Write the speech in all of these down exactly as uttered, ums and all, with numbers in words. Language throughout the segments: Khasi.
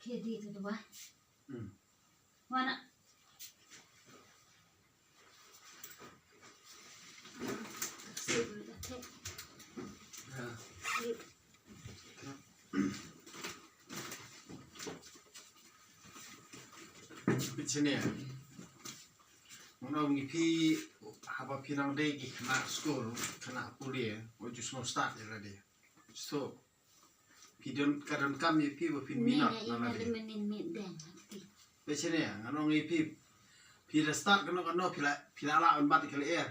Kedi tu dua. Hmm. Mana? Bichania. Mano ngi phi haba phi nang dei ki khynnah skul, khynnah pule, wat ju sngewstad ïa lade. So, phi don, ka donkam ïa phi ba phin minot na lade. Phi shane, ngan ong ïa phi, phi la stad kano kano, phi la, phi la lah ban bat ïa ka lyer.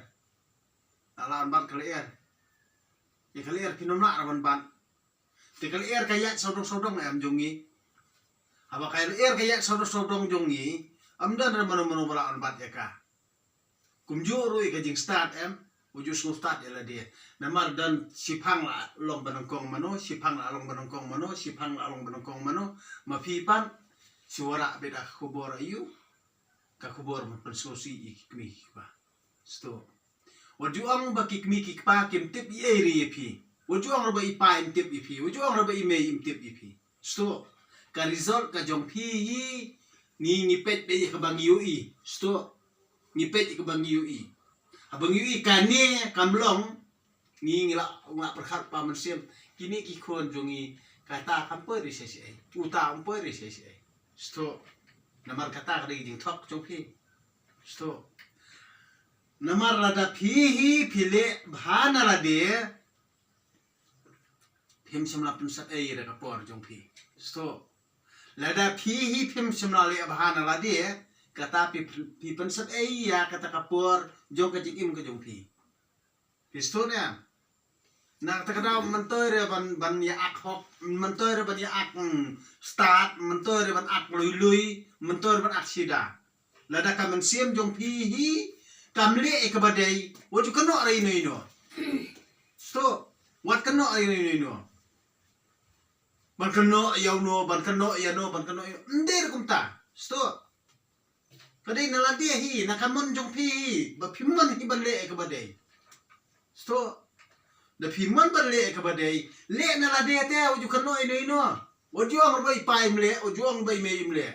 La lah ban bat ka lyer. Ïa ka lyer phin ym lah ban bat. Te ka lyer ka ïaid sawdong sawdong em jong ngi. Haba ka lyer ka ïaid sawdong sawdong jong ngi, ym don mano mano ba lah ban bat ïa ka. Kumjuh ruh ïa ka jingstad em, u ju sngewstad ïa lade. Namar don shiphang la long ba nyngkong mano, shiphang la long ba nyngkong mano, shiphang la long ba nyngkong mano. Ma phi pat, shu wanrah beit ïa ka khubor aïu. ka khubor ban pynsngewsih ïa ki kmie ki kpa. Sdang. Wat ju ong ba ki kmie ki kpa kim tip ei ei ruh ïa phi. Wat ju ong ruh ba i pa im tip ïa phi. Wat ju ong ruh ba i mei im tip ïa phi. Sdang. Ka result ka jong phi hi ngi ngi peit beit ïa kaba ngi ïohi. Sdang. Ngi peit ïa kaba ngi ïohi. Haba ngi ïohi kane kam long, ngi ngi la, ngi la pyrkhat, pa mynsiem, kine ki khun jong ngi, kata kam poi ruh shisha ei. Uta um poi ruh shisha ei. Sdang. Namar kata ka dei ka jingthok jong phi. Sdang. Namar lada phi hi phi leh bha na lade, phim shym la pynsat ei da ka por jong phi. Sdang. Lada phi hi phim shym la leh bha na lade, kata phi, phi pynsat ei ïa kata ka por jong ka jingim ka jong phi. Phi sdang ne? Na kata ka daw, myntoi re ban, ban ïa ak hok, myntoi re ban ïa ak, mm, stad, myntoi re ban ak lui lui, myntoi re ban ak sida. Lada ka mynsiem jong phi hi kam leh ïa kaba dei, wat ju kynnoh re ïa no ïa no. Sdang. Wat kynnoh re ïa no ïa no. Ban kynnoh ïa uno, ban kynnoh ïa no, ban kynnoh ïa uno. Ym dei ruh kumta. Sdang. Ka dei na lade hi, na ka mon jong phi hi, ba phi mon hi ban leh ïa kaba dei. Sdang. Da phi mon ban leh ïa kaba dei, leh na lade te, wat ju kynnoh ïa no ïa no. Wat ju ong ba i pa im leh, wat ju ong ba i mei im leh.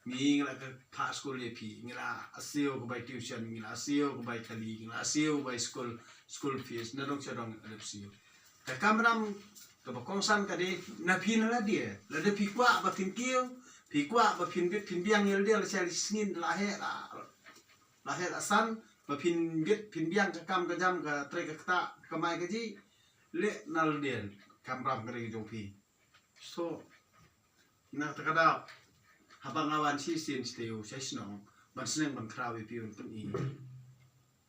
Ngi ngi la ka phah skul ïa phi, ngi la siew ka bai tuition, ngi la siew ka bai kali, ngi la siew bai skul, school fees, na dong sha dong ngi la siew. Ka kamram kaba kongsan ka dei na phi na lade. Lada phi kwah ba phin kiew, phi kwah ba phin bit phin biang ïa lade, la sha li sngi la heh la, la heh la san, ba phin bit phin biang ka kam ka jam, ka trei ka ktah, ka kamai kajih, leh na lade, kamram ka dei jong phi. Sdang. Na kata ka daw, haba nga wan shisien sha ïew sha shnong, ban sneng ban khraw ïa phi, ban pyni.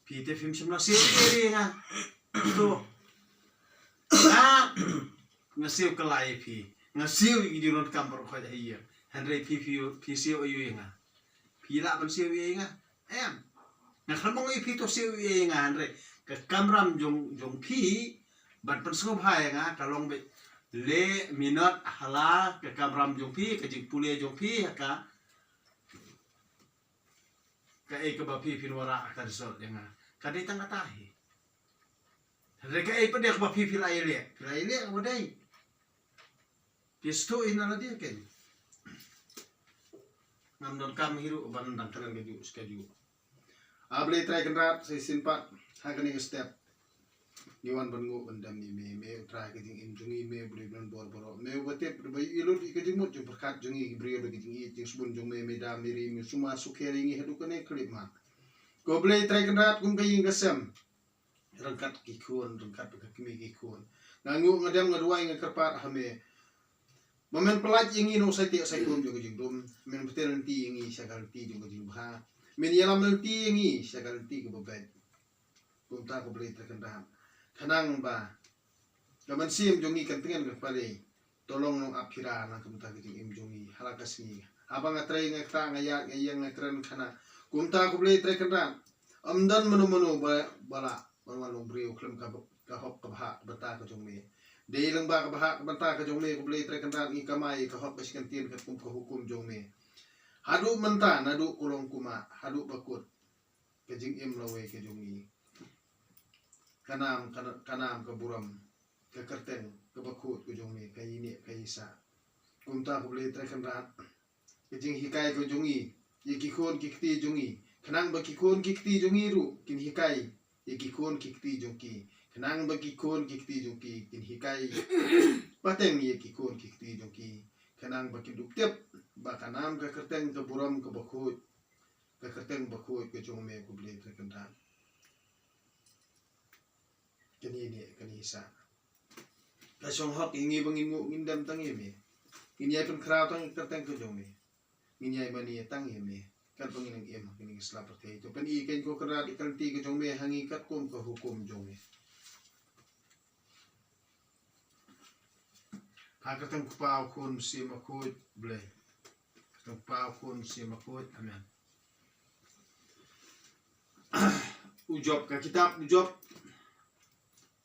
Phi te phim shym la siew ei ei ïa nga. Sdang. Nga, nga siew kylla ïa phi. Nga siew ïa ki jingdonkam baroh khoit ha ïing. Hynrei phi, phi, phi siew ei ei ïa nga. Phi lah ban siew ei ei ïa nga? Em. Nga khlem ong ïa phi to siew ei ei ïa nga, hynrei ka kamram jong, jong phi ban pynsngewbha ïa nga ka long beit, leh minot ha la ka kamram jong phi, ka jingpule jong phi ha ka, kaei kaba phi phin wanrah ha ka result ïa nga. Ka dei tang kata hi. Hynrei kaei pat de kaba phi phi la ïaleh, phi la ïaleh kaba dei. Phi sdang ïa na lade kein. Ngam donkam hi ruh ban dang kren kajuh shi kajuh. A Blei Trai Kynrad, sa shisien pat ha kane ka step ngi wan ban nguh ban dem ïa me, me U Trai ka jingim jong ngi, me U Blei ban bor baroh, me uba tip, uba ïohi lut ïa ka jingmut jingpyrkhat jong ngi ki briew da ka jingïeit jingsbun jong me, me da me ri, me sumar sukher ïa ngi haduh kane ka khyllipmat. Ko Blei Trai Kynrad, kum ka ïing ka sem, ryngkat ki khun, ryngkat ka kmie ki khun. Nga nguh, nga dem, nga duwai, nga kyrpad ha me ba men pyllait ïa ngi na u saiteh saikum jong ka jingdum, men pynlynti ïa ngi sha ka lynti jong ka jingbha, men ïalam lynti ïa ngi sha ka lynti kaba beit. Kumta ko Blei Trai Kynrad, khnang ba ka mynsiem jong ngi kan tngen kan pale, to long nongap phira na ka bynta ka jingim jong ngi ha la ka sngi. Haba nga trei nga ktah, nga ïaid nga ïeng, nga kren khana. Kumta ko Blei Trai Kynrad, ym don mano mano ba, ba lah ban wan long briew khlem ka, ka hok ka bhah ka bynta ka jong me. Dei lyngba ka bhah ka bynta ka jong me ko Blei Trai Kynrad ngi kamai ka hok ka shi kyntien katkum ka hukum jong me. Haduh mynta naduh kulong kumah, haduh ba kut ka jingim lawei ka jong ngi. Ka nam, ka na-, ka nam ka burom, ka kyrteng kaba khuid ka jong me, ka ïeh ne ka ïeh sah. Kumta ko Blei Trai Kynrad, ka jinghikai ka jong ngi ïa ki khun ki kti jong ngi, khnang ba ki khun ki kti jong ngi ruh kin hikai ïa ki khun ki kti jong ki, khnang ba ki khun ki kti jong ki kin hikai pateng ïa ki khun ki kti jong ki, khnang ba kin dup tip ba ka nam ka kyrteng ka burom kaba khuid, ka kyrteng ba khuid ka jong me ko Blei Trai Kynrad, kan ïeh ne kan ïeh sah. Ka shong hok ïa ngi ba ngin nguh ngin dem tang ïa me. Ngin ïai pynkhraw tang ïa ka kyrteng ka jong me. Ngin ïai mane tang ïa me katba ngin nang im ha kane ka sla pyrthei. To pyni kein ko Kynrad ïa ka lynti ka jong me ha ngi katkum ka hukum jong me. Ha ka kyrteng U Kpa, U Khun, U Mynsiem Bakhuid, Blei. Ka kyrteng U Kpa, U Khun, U Mynsiem Bakhuid. Amen. U Job, ka kitab U Job,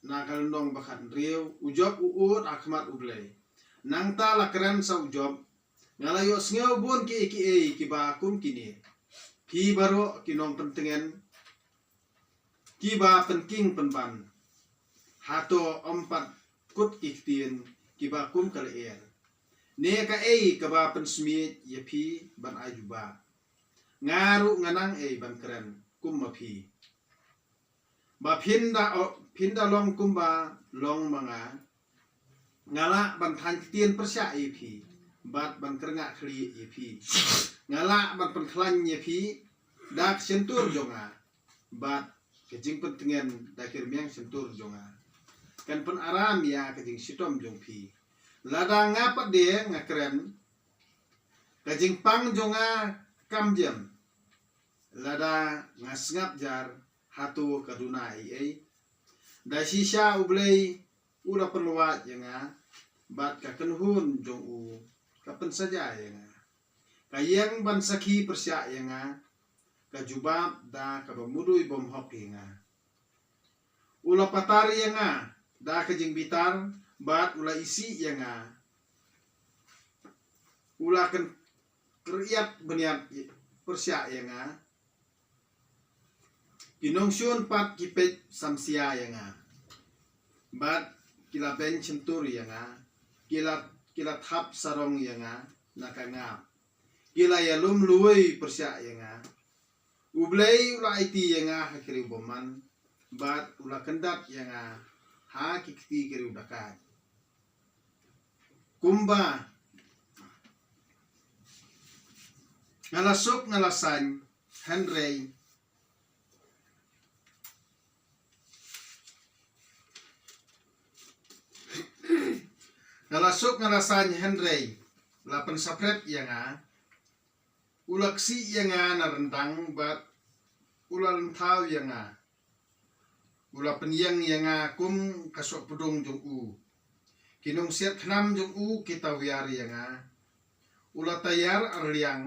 na ka lynnong ba khathynriew, U Job u ud ha khmat U Blei. Nangta la kren sa U Job, Nga la ïohsngew bun kiei kiei kiba kum kine. Phi baroh ki nongpyntngen, kiba pynking pynban, hato ym pat kut ki ktien kiba kum ka lyer, ne kaei kaba pynsmit ïa phi ban ai jubab? Nga ruh nga nang ei ban kren kum ma phi, ba phin da, phin da long kumba long ma nga. Nga lah ban thaiñ ktien pyrshah ïa phi, bad ban kyrngah khlieh ïa phi. Nga lah ban pynkhlaiñ ïa phi da ka shyntur jong nga, bad ka jingpyntngen da ki rmiang shyntur jong nga kan pynaram ïa ka jingshitom jong phi. Lada nga pat de nga kren, ka jingpang jong nga kam jem. Lada nga sngap jar, hato ka duna ei ei? Da shisha U Blei u la pynlwait ïa nga, bad ka kynhun jong u ka pynsaja ïa nga. Ka ïeng ban sakhi pyrshah ïa nga, ka jubab da kaba mudui bymhok ïa nga. U la patar ïa nga da ka jingbitar, bad u la isih ïa nga. U la kynriat bniat pyrshah ïa nga. Ki nongshun pat ki peit samsia ïa nga, bad ki la beiñ shyntur ïa nga. Ki la, ki la thap sarong ïa nga na ka ngap. Ki la ïalum luwei pyrshah ïa nga. U Blei u la aiti ïa nga ha ki riewbymman, bad u la kyndat ïa nga ha ki kti ki riewdakaid. Kumba nga la suk nga la saiñ, hynrei nga la suk nga la saiñ, hynrei la pynsaphriang ïa nga. U la ksih ïa nga na ryndang, bad u la lynthaw ïa nga. U la pynïeng ïa nga kum ka sohpdung jong u. Ki nongsiat khnam jong u ki tawiar ïa nga. U la tayar arliang,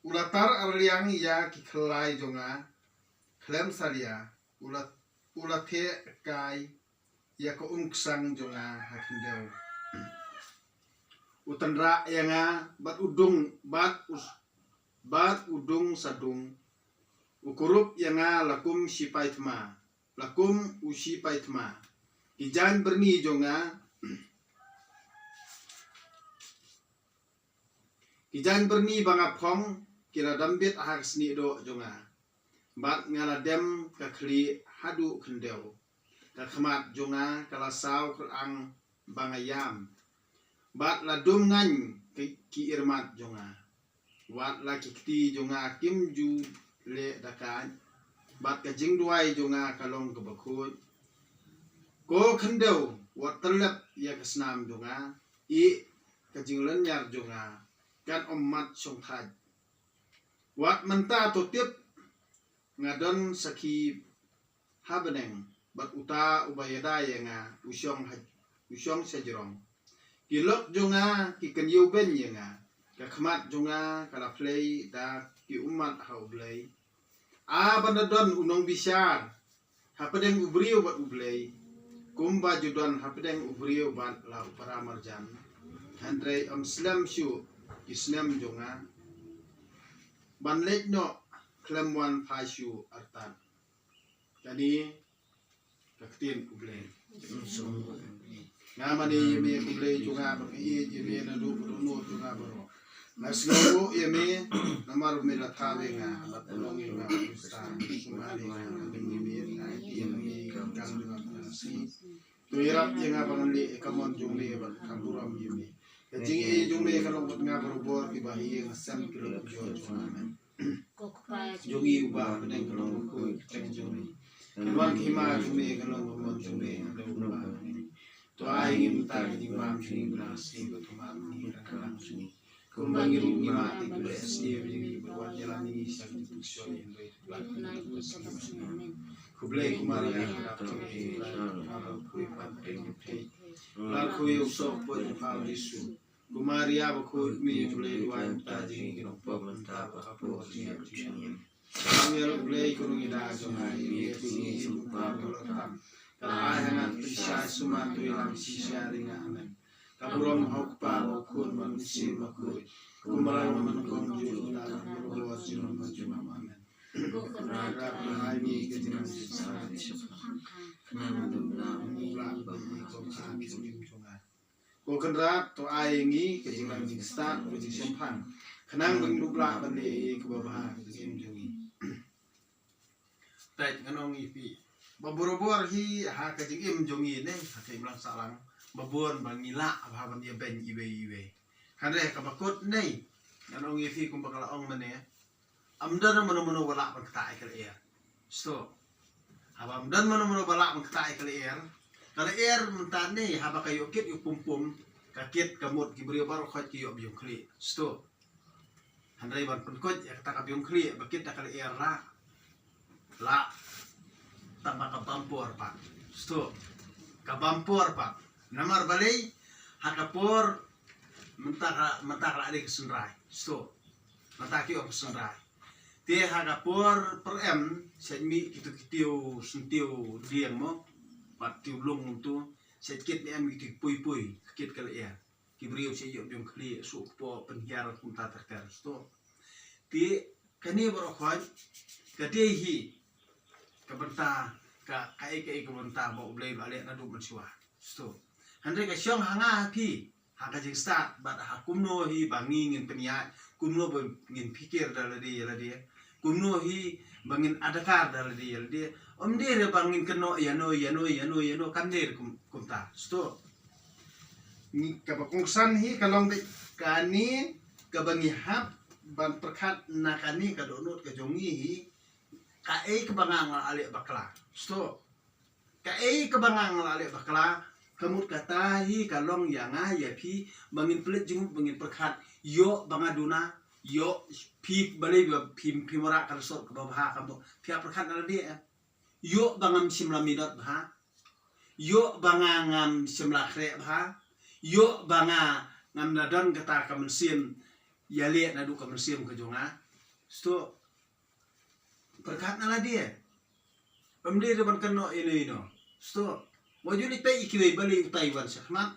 u la tar arliang ïa ki khyllai jong nga khlem salia. U la, u la theh kai ïa ka umksang jong nga ha khyndew. U tynrah ïa nga bad u dung, bad u, bad u dung sa dung. U kurup ïa nga la kum shipai thma, la kum u shipai thma. Ki jaiñ byrni jong nga, ki jaiñ byrni ba nga phong, ki la dambit ha ka snieh doh jong nga. Bad nga la dem ka khlieh haduh khyndew. Ka khmat jong nga ka la saw kyrang ba nga ïam, bad la dum ngaiñ ki, ki irmat jong nga. Wat la ki kti jong nga kim ju leh dakaid, bad ka jingduwai jong nga ka long kaba khuid. Ko khyndew, wat tyllep ïa ka snam jong nga, ïa ka jinglynñiar jong nga kan ym mat shongthait. Wat mynta to tip, nga don sakhi ha bneng, bad uta uba ïada ïa nga u shong ha, u shong shajrong. Ki lok jong nga ki kynñiew beiñ ïa nga. Ka khmat jong nga ka la plie da ki ummat ha U Blei. A ban da don u nongbishar hapdeng u briew bad U Blei, kumba ju don hapdeng u briew bad la u paramarjan. Hynrei ym slem shuh ki snem jong nga ban leit noh khlem wan phai shuh artat. Kane ka ktien U Blei. Nga mane ïa me ko Blei jong nga, ba nga ïeit ïa me naduh ka dohnud jong nga baroh. Nga sngewnguh ïa me namar me la thaw ïa nga, la pynlong ïa nga u Khristan. Sngewbha ïa nga, nga ïeit ïa me, ka kam jong nga ka sngi. To ïarap ïa nga ba ngan leh ïa ka mon jong me bad ka burom ïa me. Ka jingïeit jong me ka long bad nga barabor, kiba ïeng ha sem ki long pujor jong me. Jong ngi uba hapdeng ka long bakhuid ka kyrteng jong me. Ka wan ka hima jong me, ka long ka mon jong me, ka long uba hapdeng. To ai ngi mynta ka jingbam jong ngi, bad ngi sngewbha to map ïa ngi ka kyrdan jong ngi, kumba ngi ruh ngi map ïa kiba sngewsih ïa ngi, bad wat ïalam ïa ngi sha ka jingpynshoi, hynrei to pynlait ïa ngi na ka bymman. Khublei ko Maria, ka dap jong ngi, Trai ka dap jong ngi, Lad khublei u soh poi u pha u Jisu. Ko Maria bakhuid, me ïa U Blei duwai mynta jong ngi ki nongpop, mynta bad hapoh ka jingïap jong ngi. Angel U Blei ko nongïada jong nga, ïa me phi ïa u kpa ba la tam, ka la ai ha nga pynshai sumar, to ïalam shisha ïa nga. Amen. Ka burom ha u Kpa, ha u Khun bad ha u Mynsiem Bakhuid. Kumba la long mynnyngkong, juh juh, mynta bad ha ka por jong ngi. Amen. Ko Kynrad, to ai ha ngi ka jingrang jingstad. Khnang ba ngin ïoh ba ngin ïoh. Ko Kynrad, to ai ha ngi ka jingrang jingstad, ka jingshemphang. Khnang ba ngin ïoh ba ngin ïoh kaba bha ha ka jingim jong ngi. Peit, ngan ong ïa phi, ba borabor hi ha ka jingim jong ngi ne, ha ka imlang sahlang, ba bun ba ngi lah ba ban ïa beiñ iwei iwei. Hynrei kaba kut ne, ngan ong ïa phi kumba ka la ong mynne, ym don mano mano ba lah ban ktah ïa ka lyer. Sdang, haba ym don mano mano ba lah ban ktah ïa ka lyer, ka lyer mynta ne, haba ka ïoh kit ïoh pum pum, ka kit ka mut, ki briew baroh khoit ki ïoh biang khlieh. Sdang, hynrei ban pynkut ïa kata ka biang khlieh ba kit da ka lyer la, la tang ba ka bam por pat. Sdang, ka bam por pat. Namar balei? Ha ka por mynta ka, mynta ka la dei ka synrai. Sdang, mynta ki ong ka synrai. Te ha ka por pyrem, sa mih kito ki tiew, syntiew dieng mo, bad tiew lung kumto, sa kit ne em kito ki pui pui, kit ka lyer. Ki briew sa ïoh biang khlieh, suk po, pynhiar kumta ter ter. Sdang, te kane baroh khoit ka dei hi ka bynta, ka, kaei kaei ka bynta ba U Blei u la leh naduh mynshuwa. Sdang, hynrei ka shong ha nga ha phi, ha ka jingstad, bad ha kumno hi ba ngi ngin pynïaid, kumno ba ngin pyrkhat da lade ïa lade, kumno hi ba ngin adkar da lade ïa lade. Ym dei re ba ngin kynnoh ïano ïano ïano ïano, kam dei re kum, kumta. Sdang, ngi, kaba kongsan hi ka long beit kane, kaba ngi hap ban pyrkhat na kane ka dohnud ka jong ngi hi, kaei kaba nga nga la leh bakla. Sdang, kaei kaba nga nga la leh bakla, ka mut kata hi ka long ïa nga ïa phi, ba ngin pynleit jingmut, ba ngin pyrkhat, ïoh ba nga duna, ïoh phi balei ba phi, phi mareh ka result kaba bha, ka mut phi ïa pyrkhat na lade, eh. Ïoh ba ngam shym la minot bha, ïoh ba nga ngam shym la khreh bha, ïoh ba nga ngam la don kata ka mynsiem ïaleh naduh ka mynsiem ka jong nga. Sdang, pyrkhat na lade. Ym dei re ban kynnoh ïano ïano. Sdang, wat ju leit peit ïa kiwei balei utai u wan shakhmat.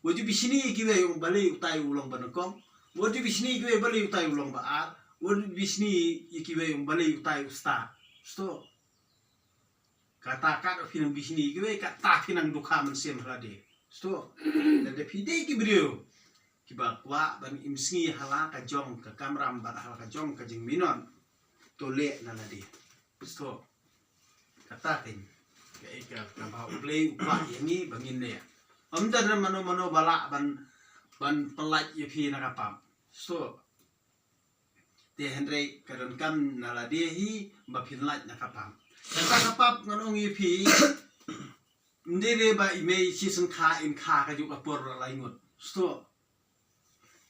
Wat ju bishni ïa kiwei ong balei utai u long ba nyngkong. Wat ju bishni ïa kiwei balei utai u long ba ar. Wat ju bishni ïa kiwei ong balei utai u stad. Sdang, kata kat phi nang bishni ïa kiwei, kata phi nang dukha mynsiem ha lade. Sdang, lada phi dei ki briew kiba kwah ban im sngi ha la ka jong ka kamram bad ha la ka jong ka jingminot, to leh na lade. Sdang, kata keiñ kaei ka, kaba U Blei u kwah ïa ngi ba ngin leh. Ym don mano mano ba lah ban, ban pyllait ïa phi na ka pap. Sdang, te hynrei ka donkam na lade hi ba phin lait na ka pap. Kata ka pap ngan ong ïa phi, ym dei re ba i mei shisien kha, in kha kajuh ka por lai ngut. Sdang,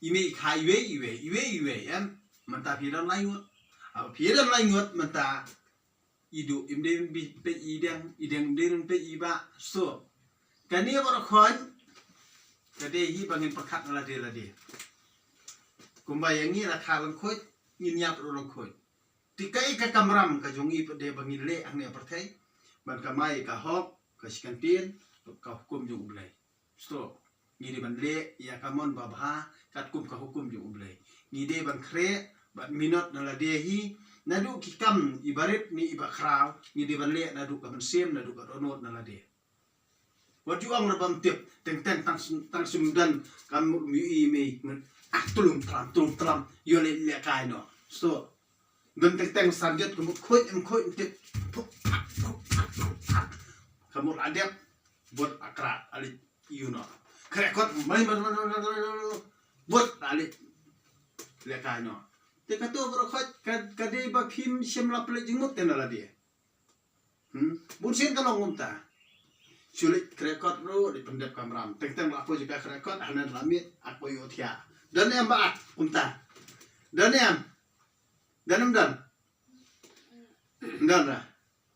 i mei i kha iwei iwei iwei iwei, em. Mynta phi don lai ngut. Haba phi don lai ngut mynta, i duh im dei ban peit i dieng, i dieng im dei ban peit i bah. Sdang, kane baroh khoit ka dei hi ba ngin pyrkhat na lade lade. Kumba ïa ngi la kha lyngkhuid, ngin ïap ruh lyngkhuid. Te kaei ka kamram ka jong ngi pat de ba ngin leh hangne ha pyrthei, ban kamai ka hok, ka shakynten, ka hukum jong U Blei. Sdang, ngi dei ban leh ïa ka mon babha katkum ka hukum jong U Blei. Ngi dei ban khreh bad minot na lade hi, naduh ki kam iba rit ne iba khraw, ngi dei ban leh naduh ka mynsiem, naduh ka dohnud na lade. Wat ju ong re bym tip, teng teng tang sum, tang sum don, kam mut ym ïohi mei, ah, tulum tlam, tulum tlam, ïoh leh lehkai noh. Sdang, don teng teng san jot ka mut khuid, em khuid, em tip. Phup, phup, phup, phup, phup. Ka mut la dep, bud akrat, alit, ïu noh. Khreh kot, mai, mai, mai, bud, alit, lehkai noh. Te kato baroh khoit, ka, ka dei ba phim shym la pynleit jingmut te na lade. Hmm? Bun sien ka long kumta. Shu leit khreh kot ruh, leit pyndep kamram. Teng teng la poi jaka khreh kot, hanan la miet, ak poi ïohthiah. Don em ba ak kumta. Don em. Don em don. Don ra.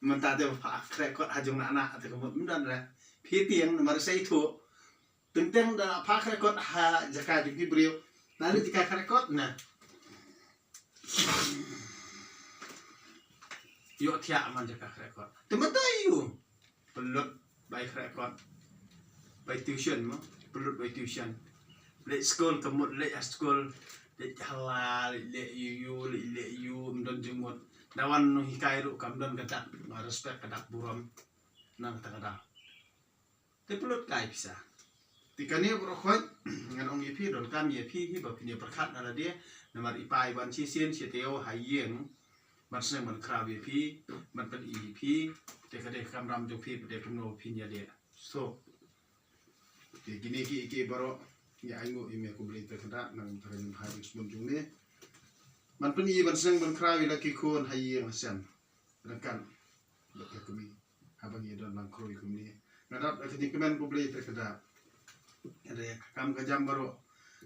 Mynta te ba pha khreh kot ha jong na na te ka mut don ra. Phi tieng namar sei thu. Teng teng da pha khreh kot ha jaka jong ki briew. Na leit jaka khreh kot na. Ïohthiah man jaka khreh kot. Te mynta ïu. Pynlut bai khreh kot. Bai tuition mo. Pynlut bai tuition. Leit skul ka mut leit ha skul. Leh hala, leh yu yu, leh leh yu, ym don jingmut. Da wan nonghikai ruh kam don ka dak, ma respect ka dak burom. Nang ta ka dak. Te pynlut kai pisa. Te kane baroh khoit, ngan ong ïa phi, donkam ïa phi hi ba phin ïa pyrkhat na lade, namar i pa i wan shisien shi taïew ha ïing, ban sneng ban khraw ïa phi, ban pyni ïa phi, te ka dei ka kamram jong phi, ba dei kumno phin ïa leh. So, te kine ki, ki baroh, ïa ai nguh ïa me ko Blei te ka dak, nang ta ka jingbaha jingsbun jong me. Ban pyni ban sneng ban khraw ïa la ki khun ha ïing ha sem. Ryngkat bad ka kmie. Haba ngi don lang khrui kumne. Nga dap da ka jingkmen ko Blei te ka dak. Hynrei ka kam ka jam baroh.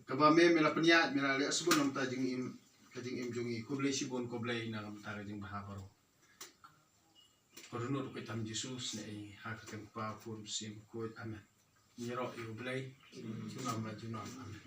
Kaba me me la pynïaid, me la leh sbun na ka bynta jingim, ka jingim jong ngi. Ko Blei shibun, ko Blei na ka bynta ka jingbha baroh. Ko rynut ko tam Jisu sne ha ka kyrteng Kpa, Khun, Mynsiem Bakhuid. Amen. Ngi ïaroh ïa u Blei. Junom la junom. Amen.